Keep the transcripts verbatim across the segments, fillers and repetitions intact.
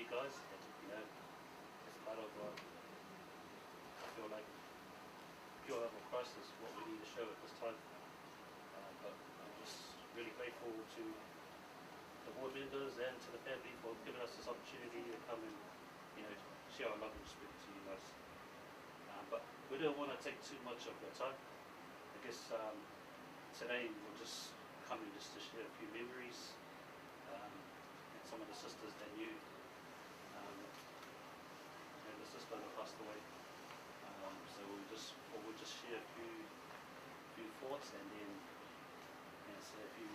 You guys, you know, it's part of, uh, I feel like pure love of Christ is what we need to show at this time. Uh, but I'm just really grateful to the board members and to the family for giving us this opportunity to come and, you know, share our love and respect to you guys. Um, but we don't want to take too much of your time. I guess, um, today we'll just come in just to share a few memories, um, and some of the sisters that knew, um, and the sister that passed away. Um, so we'll just, we'll just share a few, few thoughts and then, and say a few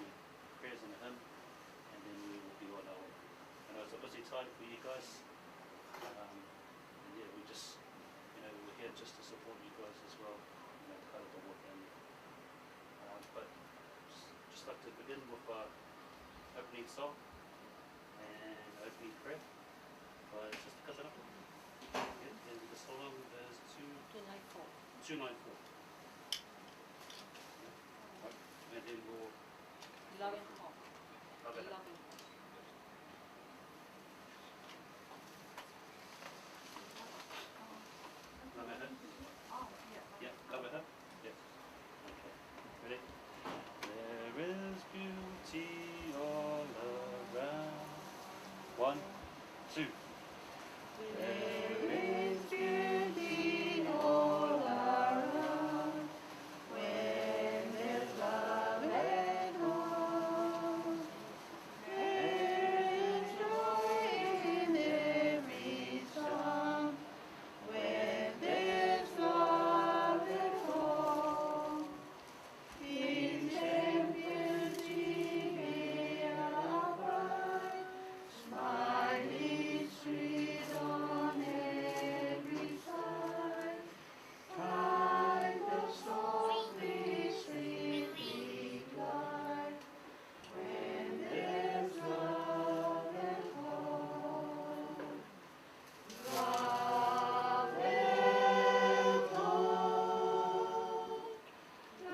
prayers and a hymn, and then we will be on our way. I know it's a busy time for you guys. Um, and yeah, we just, you know, we're here just to support you guys as well, you know, part of the war family. Um, but just, just like to begin with a opening song and opening prayer. But just because I don't, yeah, and the song is two, two nine four. Two nine four. Yeah. Right. And then we'll Loving Hope. Loving Hope. Loving Hope. Loving Hope. Oh, yeah. Yeah, Loving Hope. Yeah. Okay. Ready? There is beauty all around. One, two. There is beauty all around. When there's love at home, there is joy in every song. When there's love at home, peace and beauty be our guide. Smiling streets on every side. Kind of softly, sweetly glide, when there's love at home. Love at home,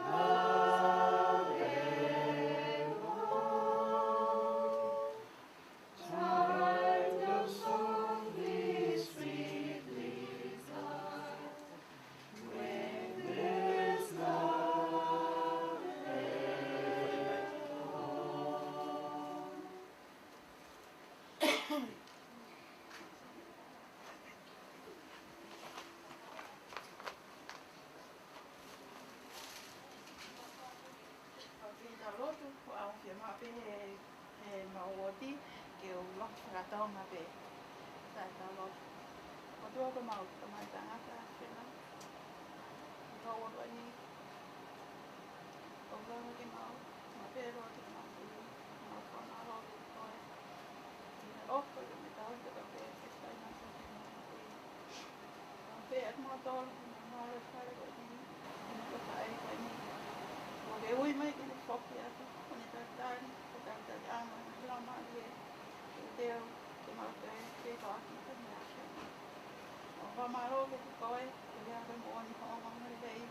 love at home. Kind of softly, sweetly glide, when there's love at home. ʻOku ou lotu, ʻoku ou fiemaʻu pē he, he mau uooti, ke u lotu fakatonga pē. Sai, tau lotu. ʻOtua ko homau Tamai tangata, fiemaʻu. Ko e uooti ni, ʻoku ou lotu ke mau, mau pē lotu ke mau tui, mau fakamālō ki he ʻOtua. ʻI he ʻofa mo e tauhi kotoa pē, ke fai mai kiate kimautolu. Pea ʻoatu kimautolu, kimautolu e fale ko eni, ʻi he faʻē ko eni. ʻOku ke ui mai ke ne foki atu, ko ʻene talitali, ko e talitaliʻanga, ʻa e Laumālie, ke teu, ke mau toe, ke toaki, ke meʻa ʻAfiona. ʻOku ou fakamālō kiate koe, koeʻuhi ko e moʻoni hoʻo ongoongolelei.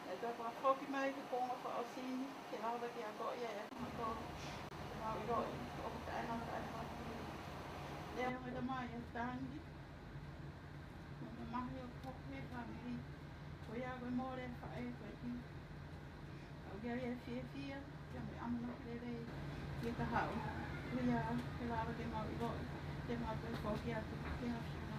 ʻE toe fakafoki mai ki he kuonga fakaʻosi ni, ke lava ke akoʻi ai ʻa kimautolu, ke mau ʻiloʻi, ʻoku taʻengata ʻa e fāmili. Lea mai Tamai ʻa e tangi, mo e mamahi ʻoku hoko he fāmili, koeʻuhi ko e mole ʻa e faʻē ko eni. ʻOku ʻi ai e fiefia, pea mo e ʻamanaki lelei, ke ka haʻu, koeʻuhi ke lava ke mau ʻiloʻi, ke mau toe foki atu, ki he ʻAfiona.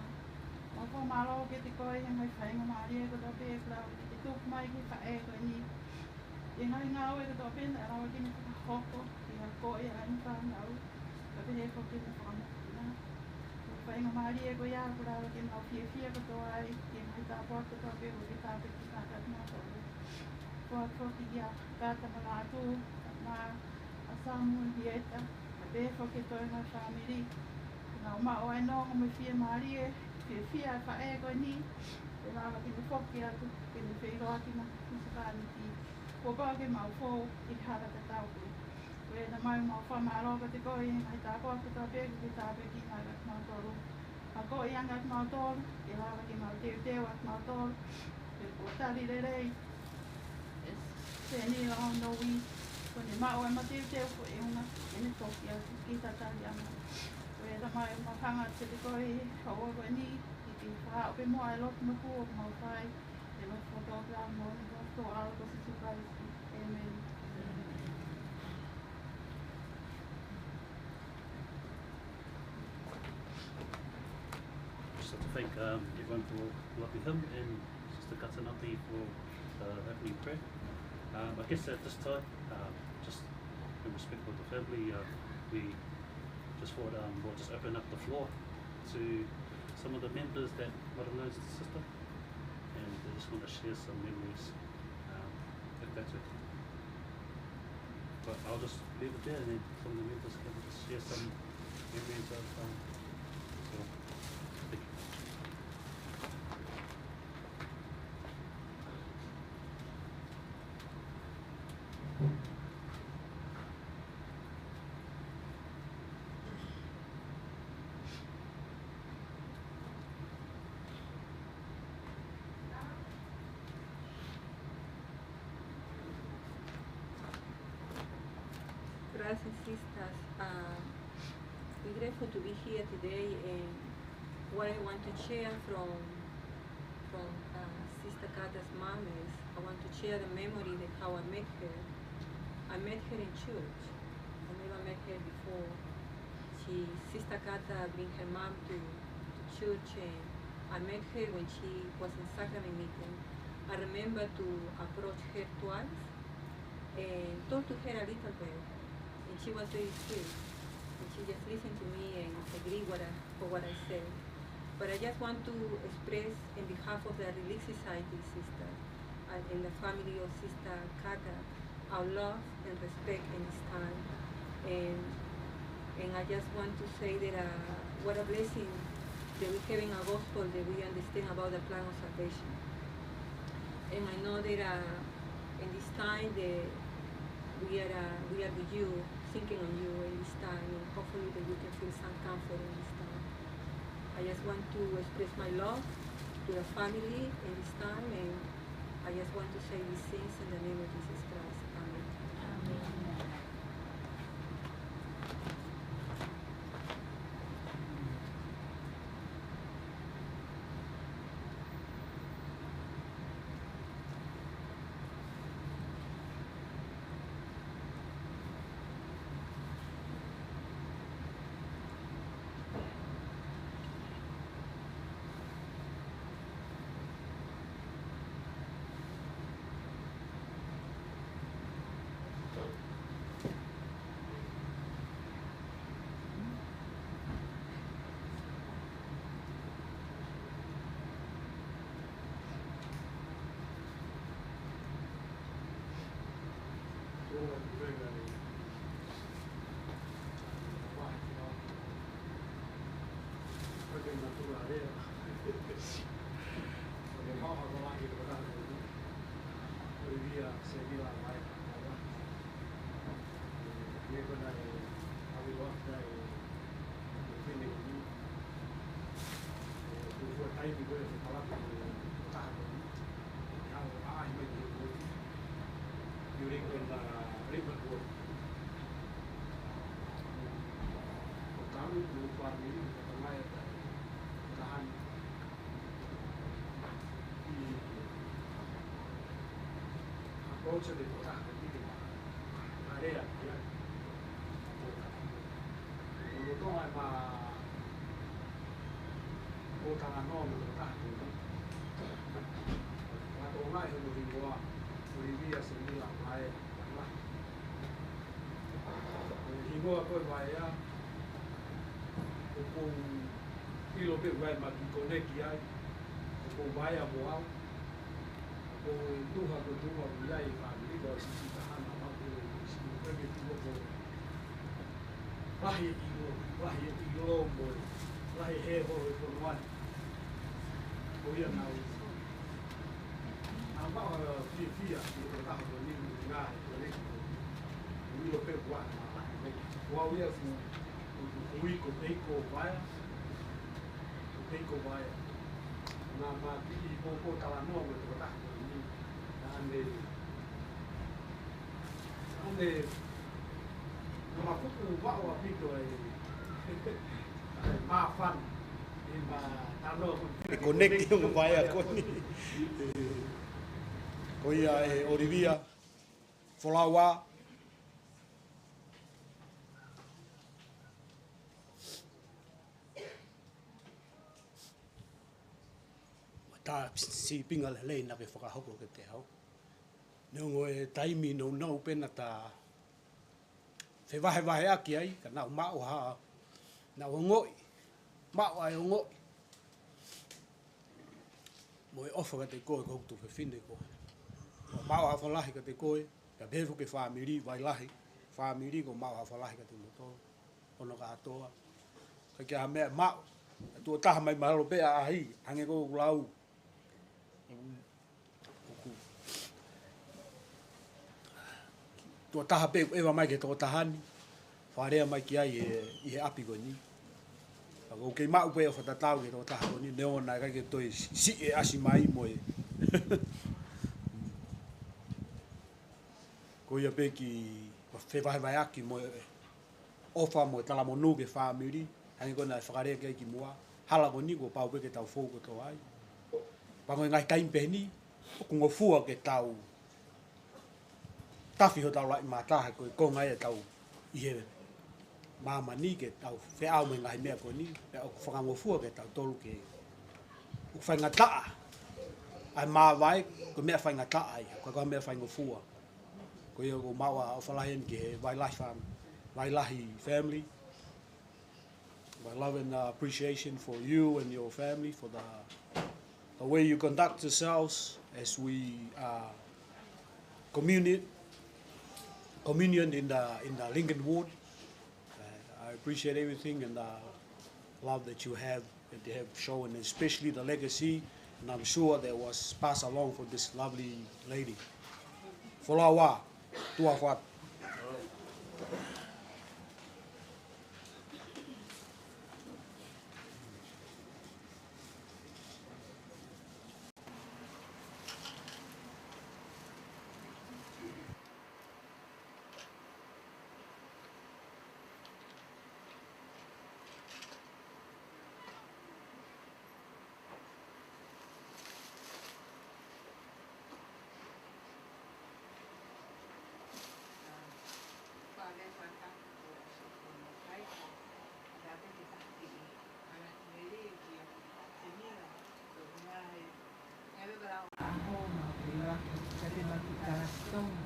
ʻOku ou fakamālō kiate koe, he ngaahi faingamālie kotoa pē, kuo lava ke ke tuku mai ki he faʻē ko eni. He ngaahi ngāue kotoa pē naʻe lava ke ne fakahoko, ke akoʻi ʻa ʻene fānau, kae pehē foki ki heʻene fanga mokopuna. Ko e faingamālie ko ia kuo lava ke mau fiefia kotoa ai, ki he ngaahi tāpuaki kotoa pē kuo ke tāpuekina kimautolu. Ko e foki kia Kata Malatu, mo ʻa Samu Hieta, kae pehē foki ki he toenga fāmili. Ke nau maʻu ʻa e nonga mo e fiemālie, fiefia ʻa e faʻē ko eni, ke lava ke ne foki atu, ke ne feʻiloaki mo e sākalamēniti. Kuo pau ke mau fou ʻi he hala tatau ko ē. Ko ia Tamai, mau fakamālō kiate koe he ngaahi tāpuaki kotoa pē kuo ke tāpuekina ʻa kimautolu. Akoʻi ange ʻa kimautolu, ke lava ke mau teuteu ʻa kimautolu. Pea kuo tali lelei ʻe Sēnila Honoui, kuo ne maʻu ʻa e mateuteu ko e ʻuhinga ke ne foki atu ki he talitaliʻanga. Ko e Tamai, ʻoku mau hanga atu kiate koe he houa ko eni, ke ke fakahā pē muʻa e lotu maʻa koe ʻoku mau fai, ʻi he loto fakatātā pē ʻa e moʻoni ʻo e ʻAlo ko Sīsū Kalaisi. ʻĒmeni. Just have to thank, um, everyone for a lovely hymn and Sister Katanati for the opening prayer. Um, I guess at this time, um, just in respect of the family, uh, we just thought, um, we'll just open up the floor to some of the members that might have known the sister, and they just want to share some memories, um, if that's okay. But I'll just leave it there, and then some of the members can just share some memories of, um, so, thank you. Brothers and sisters, uh, we're grateful to be here today, and what I want to share from, from, uh, Sister Kata's mom is, I want to share the memory that how I met her. I met her in church. I never met her before. She, Sister Kata bring her mom to, to church, and I met her when she was in sacrament meeting. I remember to approach her twice and talk to her a little bit. And she was very sweet. And she just listened to me and agree what I, for what I said. But I just want to express in behalf of the Relief Society sister, uh, and the family of Sister Kata, our love and respect in this time. And, and I just want to say that, uh, what a blessing that we're having a gospel that we understand about the plan of salvation. And I know that, uh, in this time that we are, uh, we are with you, thinking on you in this time, and hopefully that we can feel some comfort in this time. I just want to express my love to the family in this time, and I just want to say these things in the name of Jesus Christ. Amen. Amen. Approach ʻo e tokotaha ko eni ke ma, ma lea ki ai. Ko e tokotaha ʻe ma, ko e talanoa mo e tokotaha ko eni. Ko e tokotaha ʻi hono hingoa, Olivia Semila Vaea Langalahi. Ko e hingoa ko ē Vaea, ʻoku ou ʻilo pē ʻoku ʻi ai e ma kiʻi koneki ai, ʻoku ou vaea mo au. Ko e tuha ko e tuha ʻoku ʻi ai e fāmili ko e sisi tahana ma ko e sisi ko e tuha ko e lahi e ʻilo, lahi e ʻilo mo e lahi e hē holo e fonua ni. Ko ia naʻa ku, naʻa ku fiefia ki he tokotaha ko eni, ngaahi koneki ko eni. ʻOku ou ʻilo pē ʻoku ʻi ai e ma lahi koneki. Ko au ia ʻoku, ʻoku, ʻoku ou ui ko Teiko Vaea. Ko Teiko Vaea. Naʻa ma kiʻi pōpōtalanoa mo e tokotaha ko eni. Naʻa ne, naʻa ne, naʻa ma fuku vaʻo ʻaupito ai. Māfana. ʻE ma tano ko e connect ʻo e vaea ko eni. Ko ia ʻe Olivia Folaua. Tā sīpinga lelei naʻa ke fakahoko kiate au. Neongo e taimi nounou pē naʻa ta fevahevaheʻaki ai, ka naʻa ku maʻu ha, naʻa ku ongoʻi, maʻu ai ongoʻi. Mo e ʻofa kiate koe, ko hoku tuofefine koe. Maʻu ʻofa lahi kiate koe, ka pehē foki ki he fāmili, Vailahi, fāmili, ʻoku maʻu ʻofa lahi kiate kimoutolu hono kātoa. Ka ʻikai ha meʻa maʻu, ka tuʻo taha mai mahalo pē ʻa ʻahi, hangē ko ʻeku lau. ʻOku tuʻo taha pē ʻeva mai ki he tokotaha ni, fakalea mai ki ai ʻi he, ʻi he ʻapi ko eni. Ka ʻoku kei maʻu pē ʻofa tatau ki he tokotaha ko eni, neongo naʻe ʻikai ke toe siʻi ʻasi mai mo e. Ko ia pē ki he fevahevaheʻaki mo e ʻofa mo e talamonū ki he fāmili, hangē ko ia naʻe fakalea ki ai kimuʻa, hala ko eni kuo pau pē ke tau fou kotoa ai. Pea ko e ngaahi taimi pehē ni, ʻoku ngofua ke tau tafi hotau laʻi mata, he ko e konga ia ʻetau ʻi he māmani ke tau feʻao mo e ngaahi meʻa ko eni, pea ʻoku fakangofua ke tau tolu ke, ʻoku faingataʻa ʻa e māvae, ko e meʻa faingataʻa ia, ko e, ko e meʻa faingofua. Ko ia ʻoku maʻu ʻa e ʻofa lahi eni ki he Vailahi fam-, Vailahi family. My love and, uh, appreciation for you and your family, for the, the way you conduct yourselves as we, uh, communi-, communion in the, in the Lincoln ward. Uh, I appreciate everything and the love that you have, that you have shown, especially the legacy, and I'm sure that was passed along for this lovely lady. Folaua, tuʻa ʻofa atu. ʻAho ma pe laki kate ma ki Kalasitonga.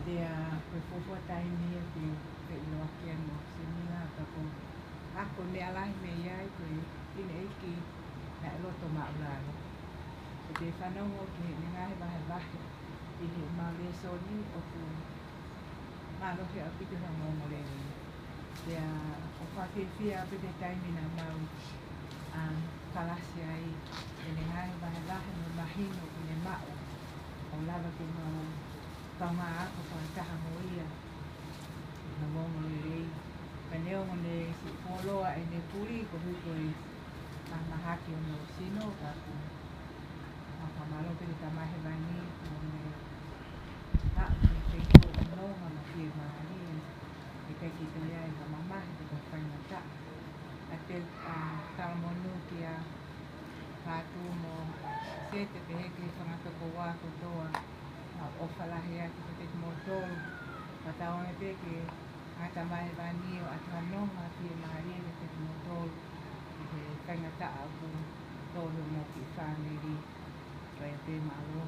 Pea ko e fuofua taimi ia ke feʻiloaki ai mo Semina, ka ko e ako meʻa lahi mei ai ko e fineʻeiki naʻe loto maʻulalo. Ko e fanongo ki heʻene ngaahi vahevahe ʻi heʻemau lēsoni ʻoku mālohi ʻaupito hono ongoongolelei. Pea ʻoku ou fiefia ʻaupito he taimi naʻa mau, um, kalasi ai, ʻene ngaahi vahevahe mo e mahino ʻoku ne maʻu. ʻO lava ke mau kaungā ako fakataha mo ia. Hono ongoongolelei. Ka neongo ne siʻi fuoloa ʻene puli, koeʻuhi ko e mahamahaki hono sino, ka ʻoku mau fakamālō pē ki he Tamai Hēvani, ʻoku ne maʻu ke feituʻu ʻo nonga mo fiemālie. ʻIkai ke toe ʻi ai ha mamahi pe ko e faingataʻa. ʻA e, ʻa e talamonū kia Patu mo Sete pehē ki he fanga tokoua kotoa. Mau ʻofa lahi atu kiate kimoutolu. Fakatauange pē ke ʻa e Tamai Hēvani ʻo ʻoatu ha nonga fiemālie kiate kimoutolu ʻi he faingataʻa ʻoku tō he mo e kiʻi fāmili. Ko ia pē, mālō.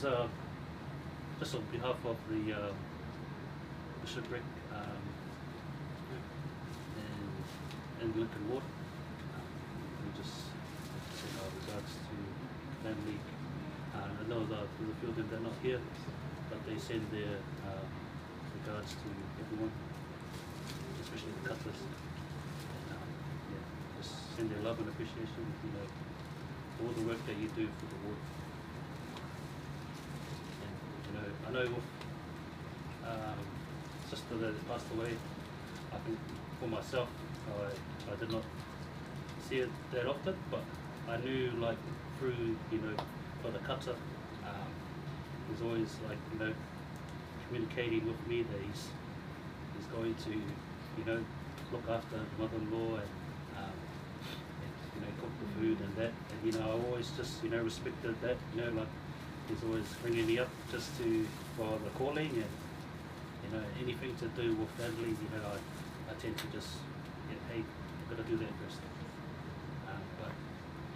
Uh, just on behalf of the um, bishopric um, and Anglican ward, um, we just send our regards to family. Uh, I know that there's a few of them that are not here, but they send their um, regards to everyone, especially the Katas. And, um, yeah, just send their love and appreciation, you know, for all the work that you do for the ward. And, you know, I know with um, sister that passed away, I think for myself, I, I did not see it that often, but I knew, like, through, you know, Brother Kata, um, he's always, like, you know, communicating with me that he's he's going to, you know, look after the mother-in-law and, um, and you know, cook the food and that. And you know, I always just, you know, respected that. You know, like, he's always bringing me up just to for the calling and you know, anything to do with family. You know, I, I tend to just, yeah, hey, I've got to do that first. Um, but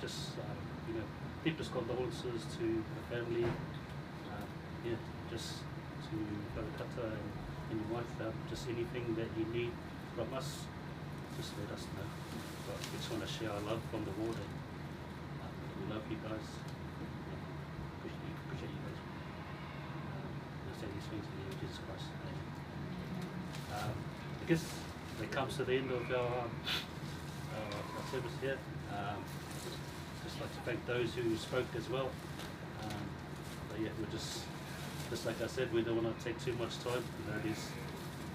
just um, you know, deepest condolences to the family. Um, yeah, just to Brother Kata and, and your wife. Um, just anything that you need from us, just let us know. But we just want to share our love from the ward, and um, we love you guys. And appreciate, appreciate you guys. Um, I say these things in the name of Jesus Christ. Amen. Um, I guess that comes to the end of our, um, our, our service here. Um, just like to thank those who spoke as well. Um, but yeah, we're just, just like I said, we don't want to take too much time. You know, there's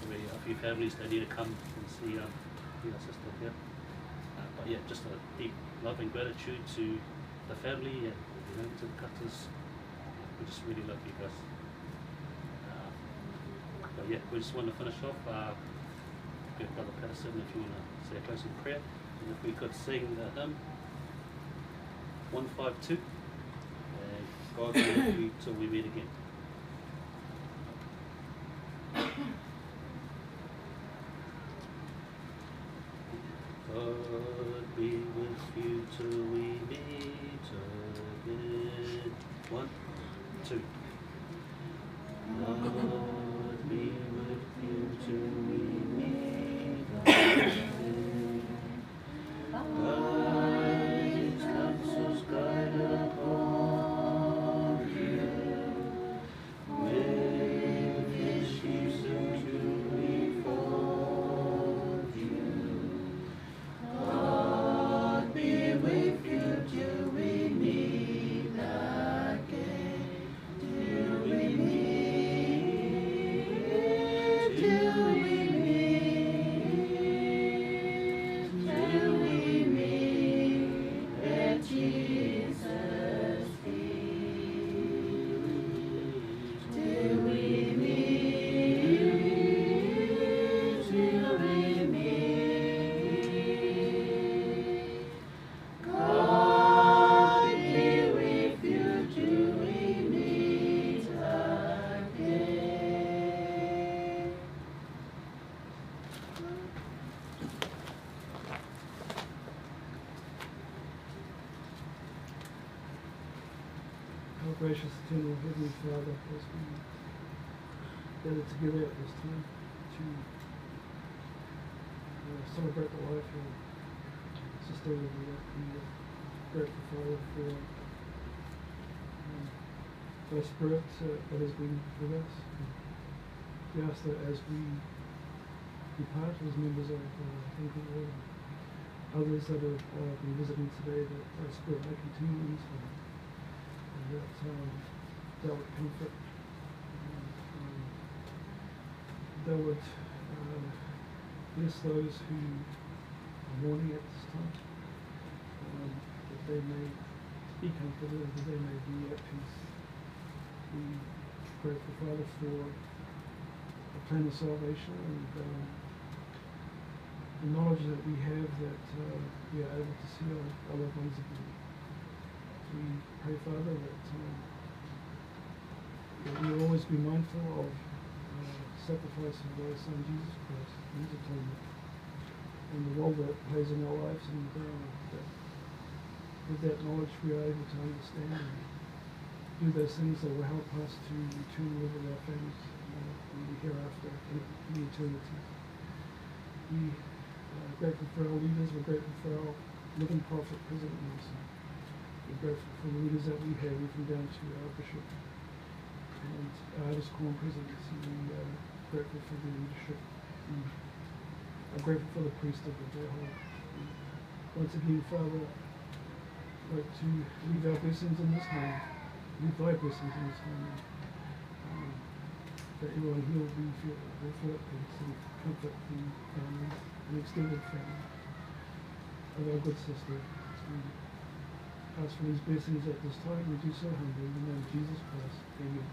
probably a few families that need to come and see um, see our sister here. Uh, but yeah, just a deep love and gratitude to the family and you know, to the Katas. We just really love you guys. Uh, but yeah, we just want to finish off. Uh, yeah, Brother Patterson, if you want to say a closing prayer, and if we could sing the hymn one five two, and God be with you till we meet again. God be with you till we meet again. One, two. God be with you till we meet again. Thy counsel's guide upon you. With his wisdom to behold you. God be with you till we meet again. Till we meet, till we meet, till we meet at Jesus' feet. Till we meet, till we meet. God be with you till we meet again. Our gracious eternal Heavenly Father, as we gather together at this time to uh, celebrate the life of Sister Olivia, we are grateful, Father, for um, thy Spirit uh, that has been with us. We ask that as we depart as members of uh, Anglican Order, others that have uh, been visiting today, that thy Spirit may continue in this home, and that um, thou would comfort, and um, thou would uh, bless those who are mourning at this time, um, that they may be comforted and that they may be at peace. We pray, Father, for a plan of salvation and um, the knowledge that we have that uh, we are able to see our, our loved ones again. We pray, Father, that, um, that we will always be mindful of uh, the sacrifice of thy Son, Jesus Christ, and his atonement, and the role that it plays in our lives, and uh, that with that knowledge we are able to understand and do those things that will help us to return with our families, uh, in the hereafter, in, in eternity. We are grateful for our leaders, we're grateful for our living prophet, President Nelson. We're grateful for the leaders that we have, even down to our bishop and our elders quorum presidency. We are grateful for the leadership. We are grateful for the priesthood that they hold. Once again, Father, I'd like to leave our blessings in this home, leave thy blessings in this home, um, that everyone here will be feel, will feel at peace and comfort the family and extended family of our good sister. We ask for these blessings at this time. We do so humbly in the name of Jesus Christ. Amen.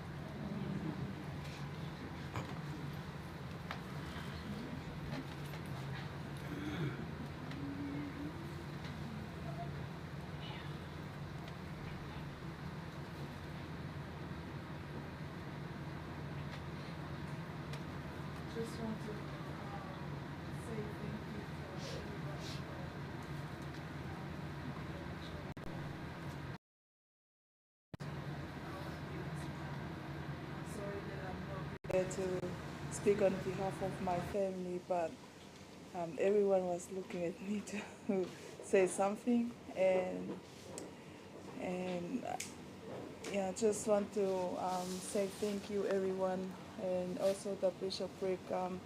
Just want to, um, say thank you for everybody. I'm sorry that I'm not here to speak on behalf of my family, but, um, everyone was looking at me to say something, and, and, uh, yeah, I just want to, um, say thank you, everyone, and also the bishopric. Um,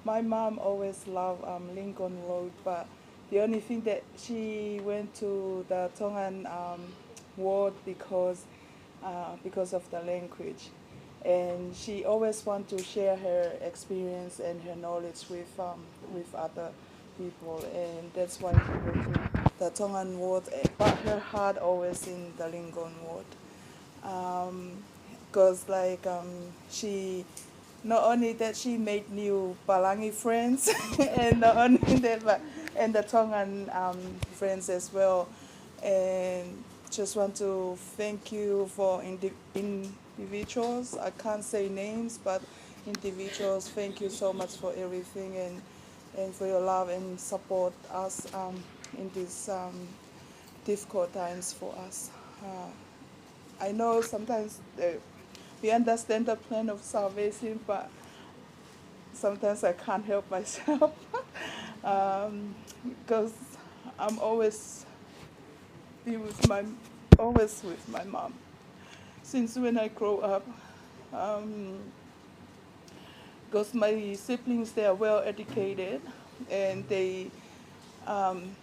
my mom always loved, um, Lincoln Road, but the only thing that she went to the Tongan, um, ward because, uh, because of the language. And she always want to share her experience and her knowledge with, um, with other people. And that's why she went to the Tongan ward. Eh, but her heart always in the Lincoln ward. Um, 'cause, like, um, she, not only that, she made new Palangi friends, and not only that, but, and the Tongan, um, friends as well. And just want to thank you for indi-, individuals. I can't say names, but individuals, thank you so much for everything and, and for your love and support us, um, in these, um, difficult times for us. Uh, I know sometimes, uh, we understand the plan of salvation, but sometimes I can't help myself, um, 'cause I'm always be with my, always with my mom since when I grow up. Um, 'Cause my siblings, they are well educated, and they, um,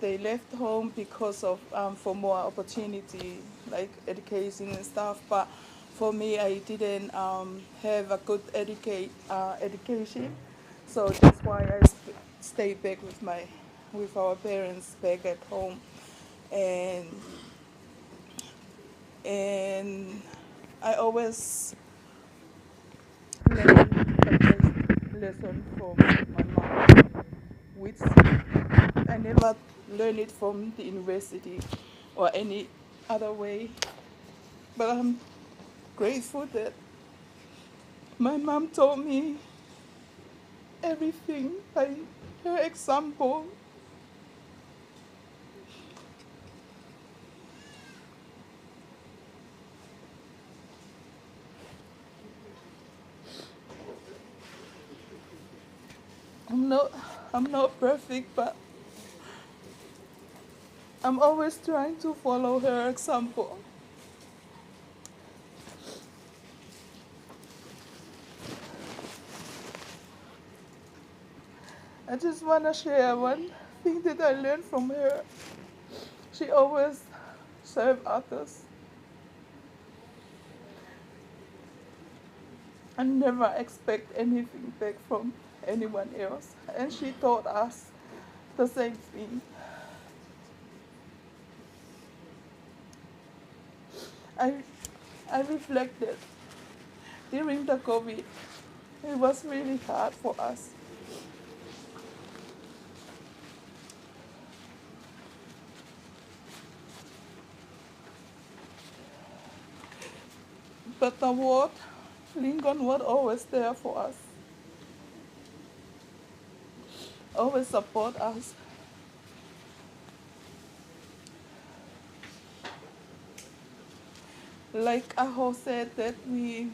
they left home because of, um, for more opportunity, like education and stuff. But for me, I didn't, um, have a good educate, uh, education, so that's why I st-, stayed back with my, with our parents back at home, and, and I always learn the best lesson from my mom, which I never learned it from the university or any other way. But I'm grateful that my mom taught me everything by her example. I'm not, I'm not perfect, but I'm always trying to follow her example. I just wanna share one thing that I learned from her. She always serve others and never expect anything back from anyone else. And she taught us the same thing. I, I reflected during the COVID, it was really hard for us. But the ward, Lincoln ward, always there for us. Always support us. Like Aho said that we,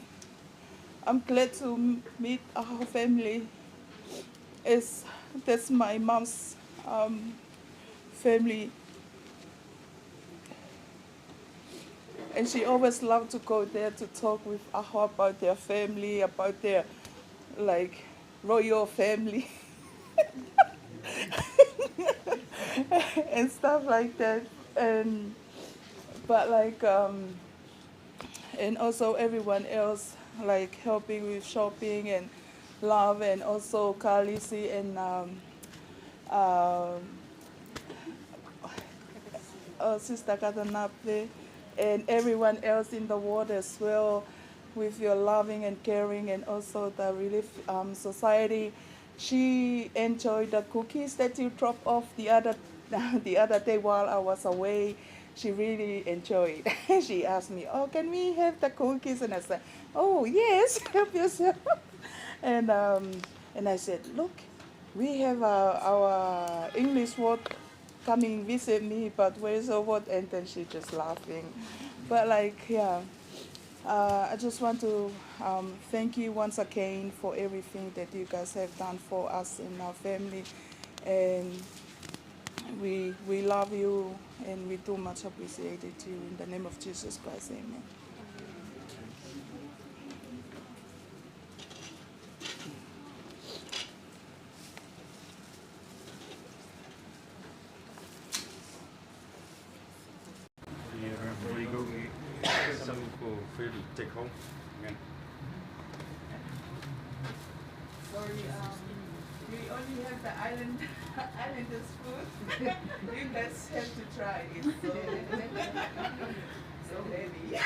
I'm glad to m-, meet Aho family. Is that's my mom's, um, family. And she always loved to go there to talk with Aho about their family, about their, like, royal family and stuff like that. And, but, like, um, and also everyone else, like, helping with shopping and love, and also Kalisi and, um, um, uh, Sister Katanape, and everyone else in the ward as well, with your loving and caring, and also the Relief, um, Society. She enjoyed the cookies that you dropped off the other, the other day while I was away. She really enjoyed. She asked me, "Oh, can we have the cookies?" And I said, "Oh, yes, help yourself." And, um, and I said, "Look, we have, uh, our English ward coming visit me, but where's your ward?" And then she just laughing. But, like, yeah, uh, I just want to, um, thank you once again for everything that you guys have done for us and our family. And we, we love you, and we do much appreciate it too. In the name of Jesus Christ, amen. Yeah, before you go, some for food to take home. Yeah. Sorry, um, we only have the island, islanders food. You guys have to try it. So, so heavy.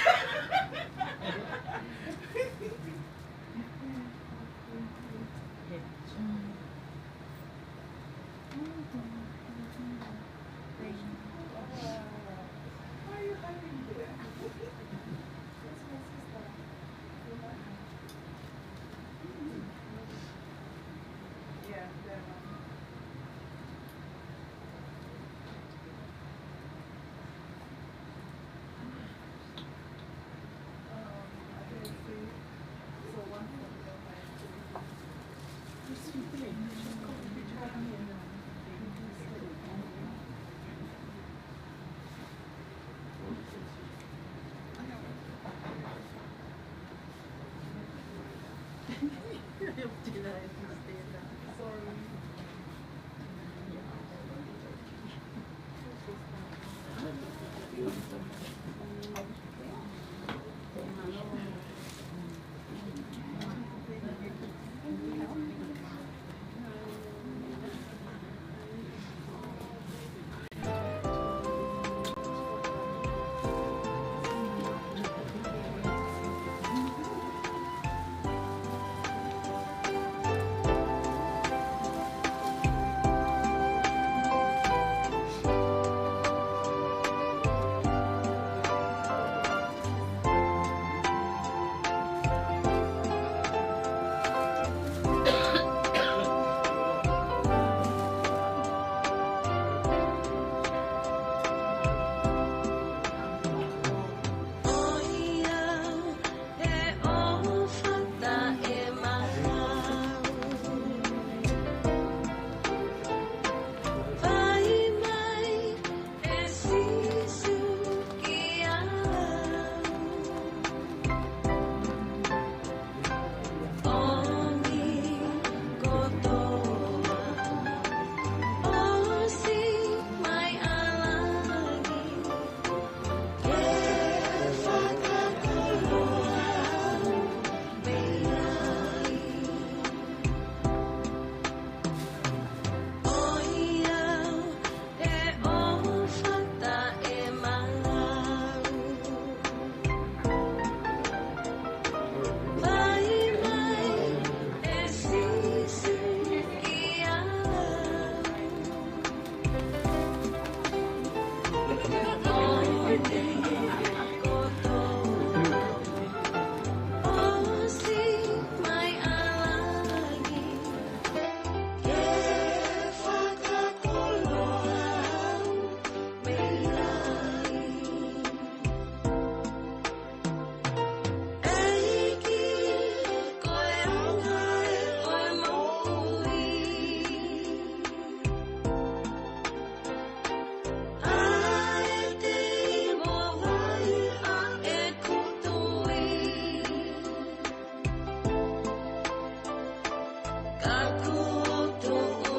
Ka kuo tuʻu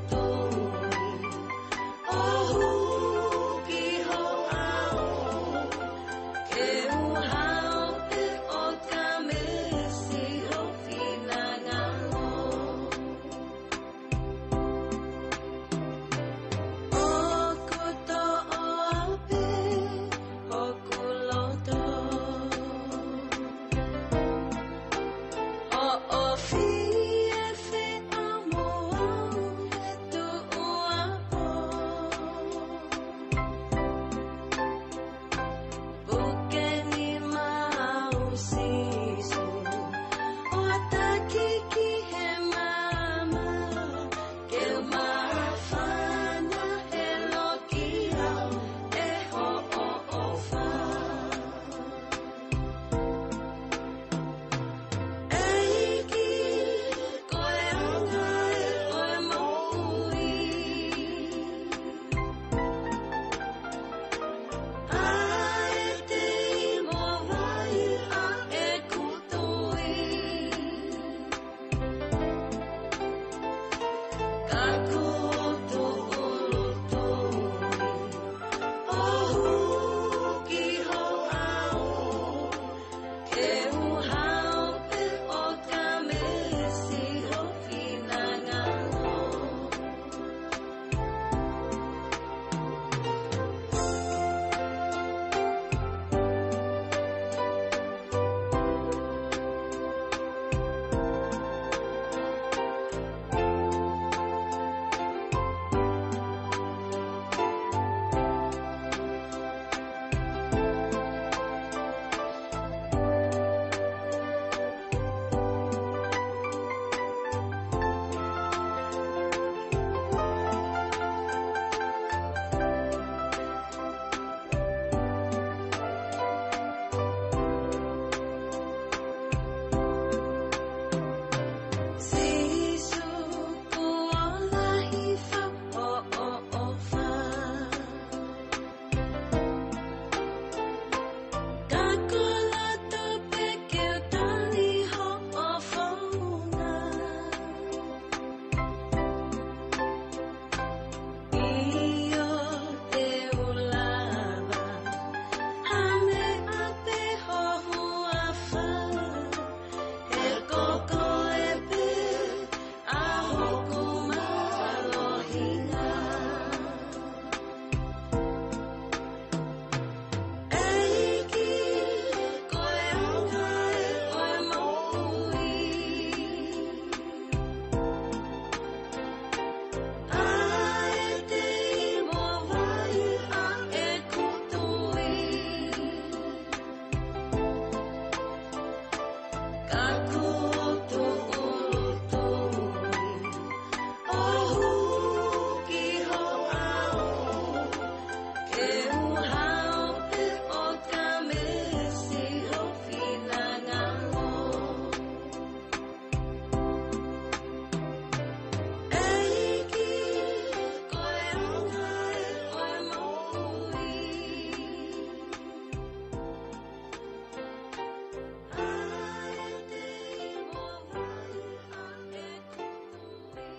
tui ʻo hū ki ho ʻao, ke u haʻu pē ʻo kamisi ho finangalo. ʻOku toʻo pē hoku loto, hoʻo fiefia mo au he tuʻuapō. Puke ni maʻu Sīsū, ʻo taki ki he maama, ke u māfana he loki au ʻe hoʻo ʻofa. ʻEiki, ko e anga ē ʻo e moʻui, ʻa e tei mo vai ʻa ʻeku tui. Ka kuo tuʻu tui ʻo hū ki ho ʻao, ke u haʻu pē ʻo kamisi ho finangalo. Sīsū, kuo lahi fau hoʻo ʻofa. Ka ko e loto pē ke u tali hoʻo founga. ʻIo, te u lava ha meʻa pē ho huafa, he ko koe pē ʻa hoku mālohinga. ʻEiki, ko e anga ē ʻo e moʻui, ʻa e tei mo vai ʻa ʻeku tui. Ka kuo tuʻu tui ʻo hū ki ho ʻao, ke u haʻu pē ʻo kamisi ho finangalo. ʻEiki, ko e anga ē ʻo e moʻui, ʻa e tei mo vai ʻa ʻeku tui.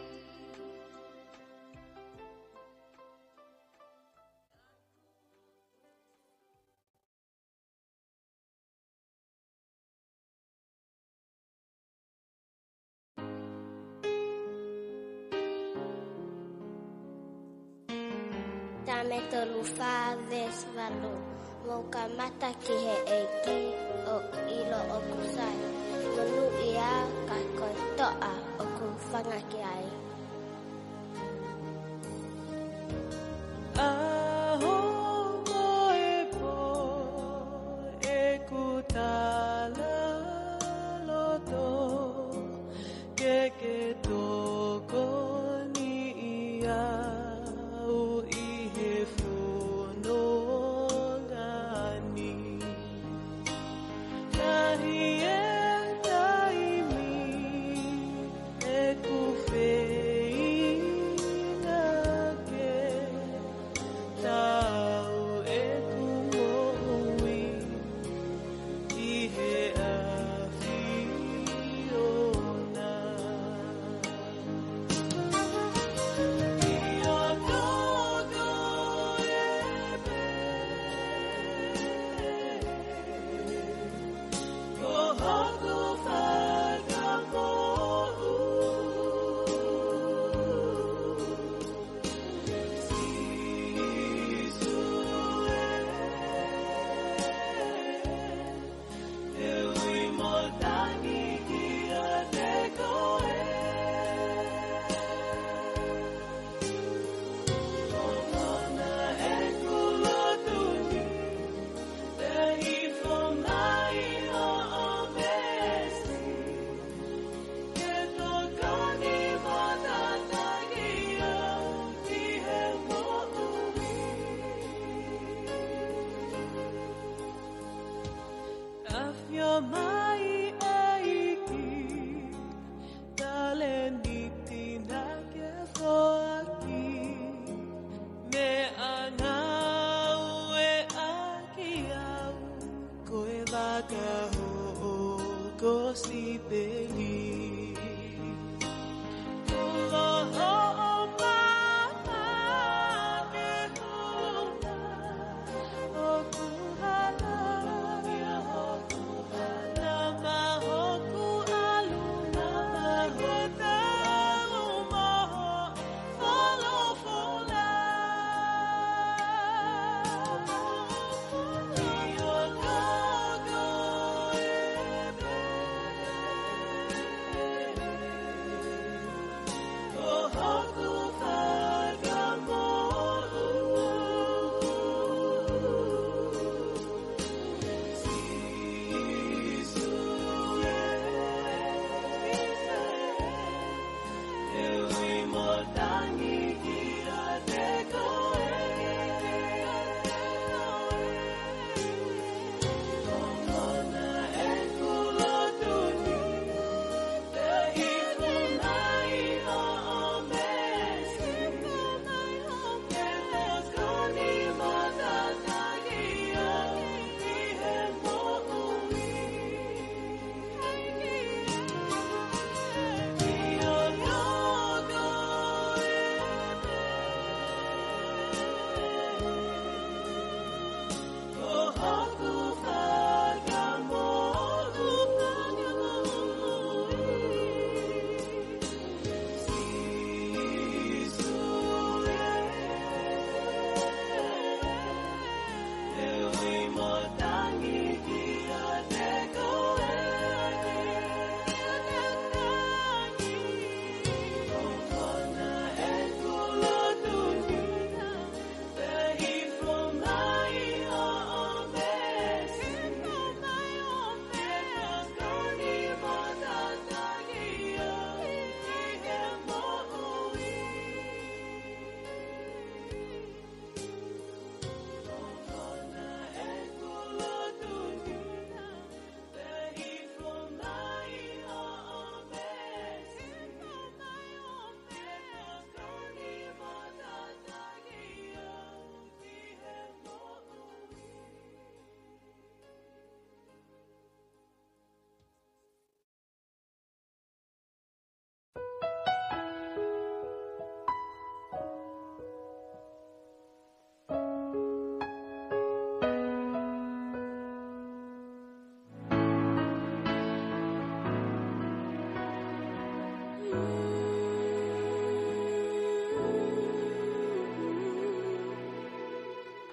Saame tolu fā veesi valu. Mou kamata ki he ʻEiki ʻo ʻilo ʻoku sai, monūʻia ka ko e toʻa ʻoku fanga ki ai. ʻAho mo e pō ʻeku tala loto, ke ke tokoniʻi au ʻi he fononga ni. Lahi e taimi ʻeku fe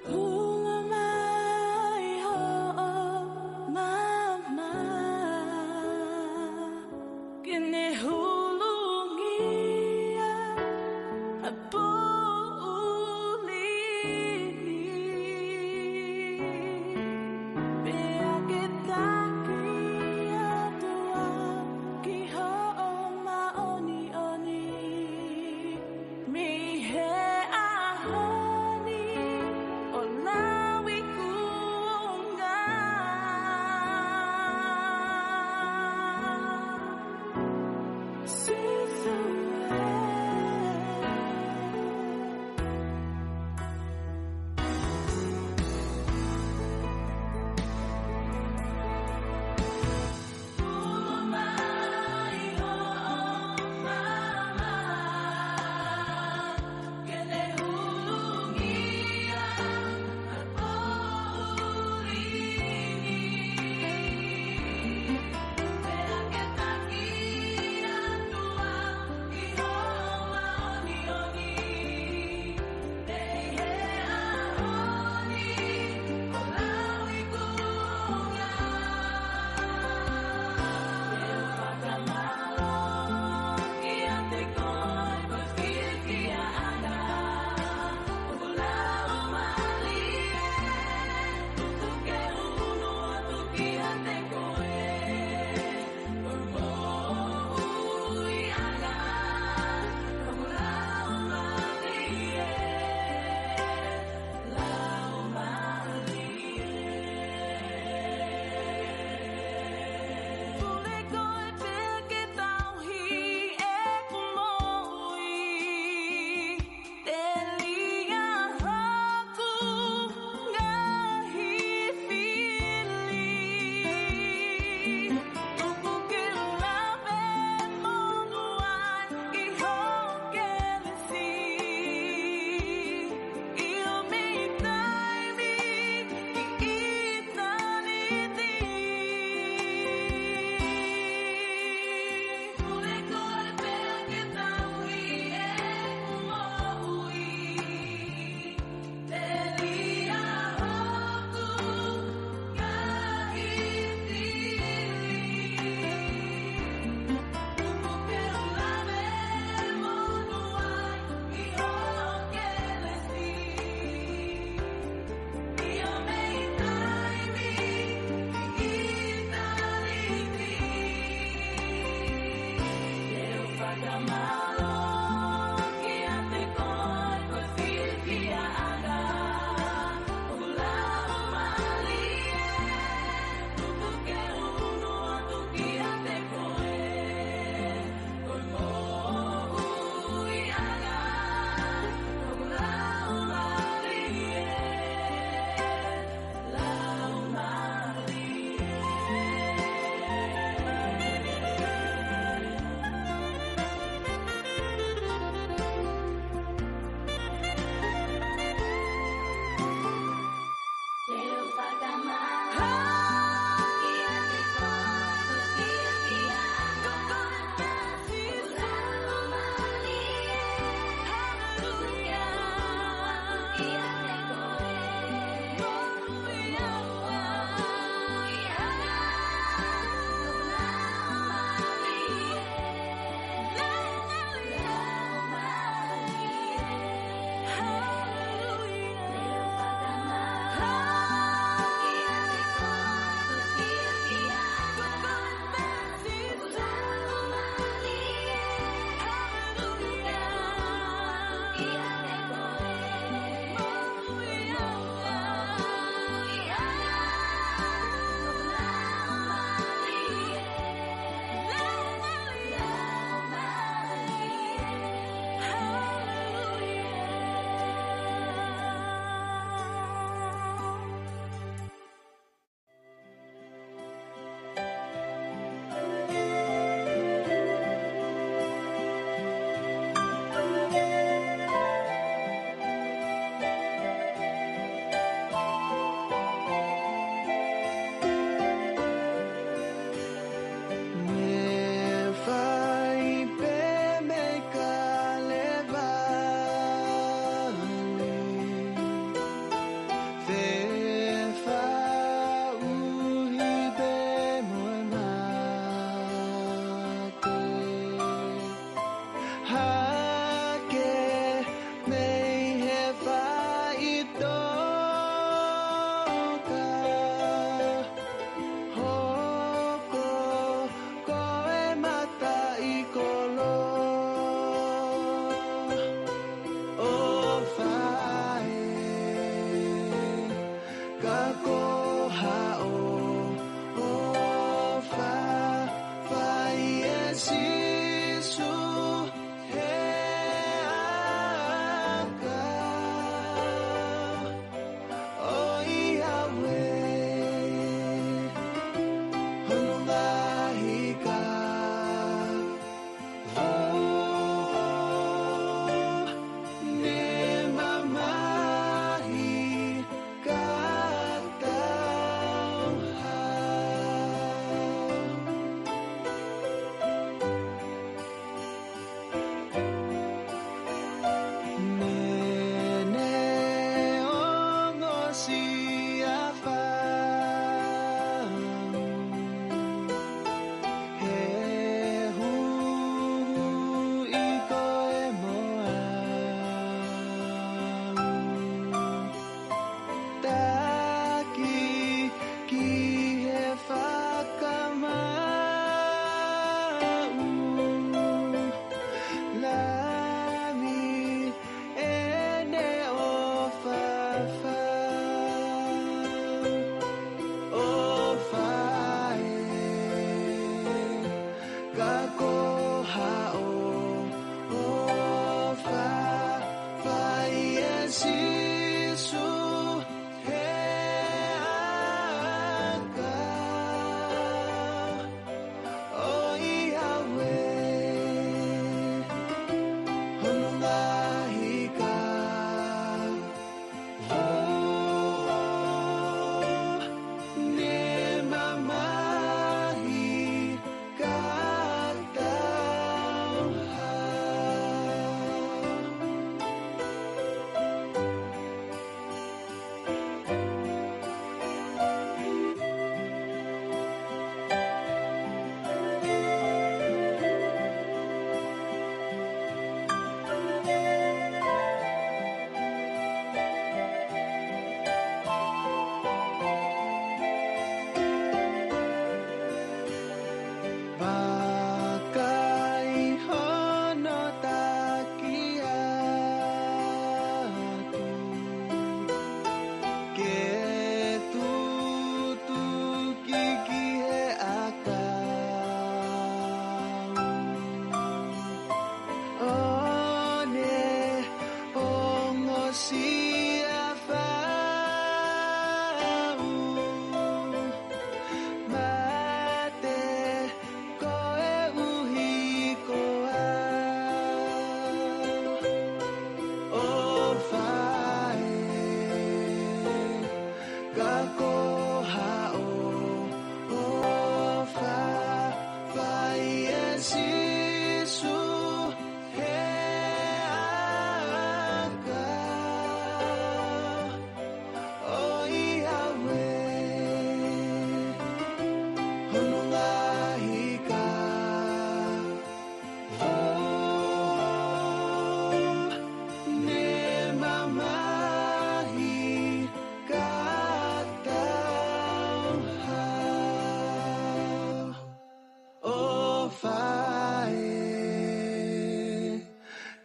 Hulu mai hoʻo maama, ke ne hulungia ʻa e poʻuli ni, pea ke taki atu au ki hoʻo māʻoniʻoni. Mei he ʻaho ni ʻo lauikuonga. Sīsū ē.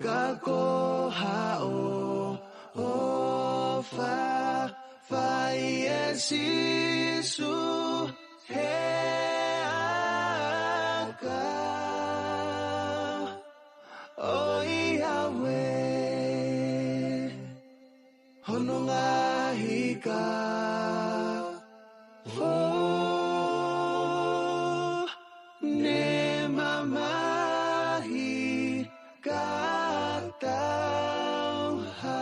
Ka ko haʻo ʻofa, fai ʻe Sīsū he aka. ʻOiauē, hono ngaahi ka, ʻo ne mamahi ka tauha.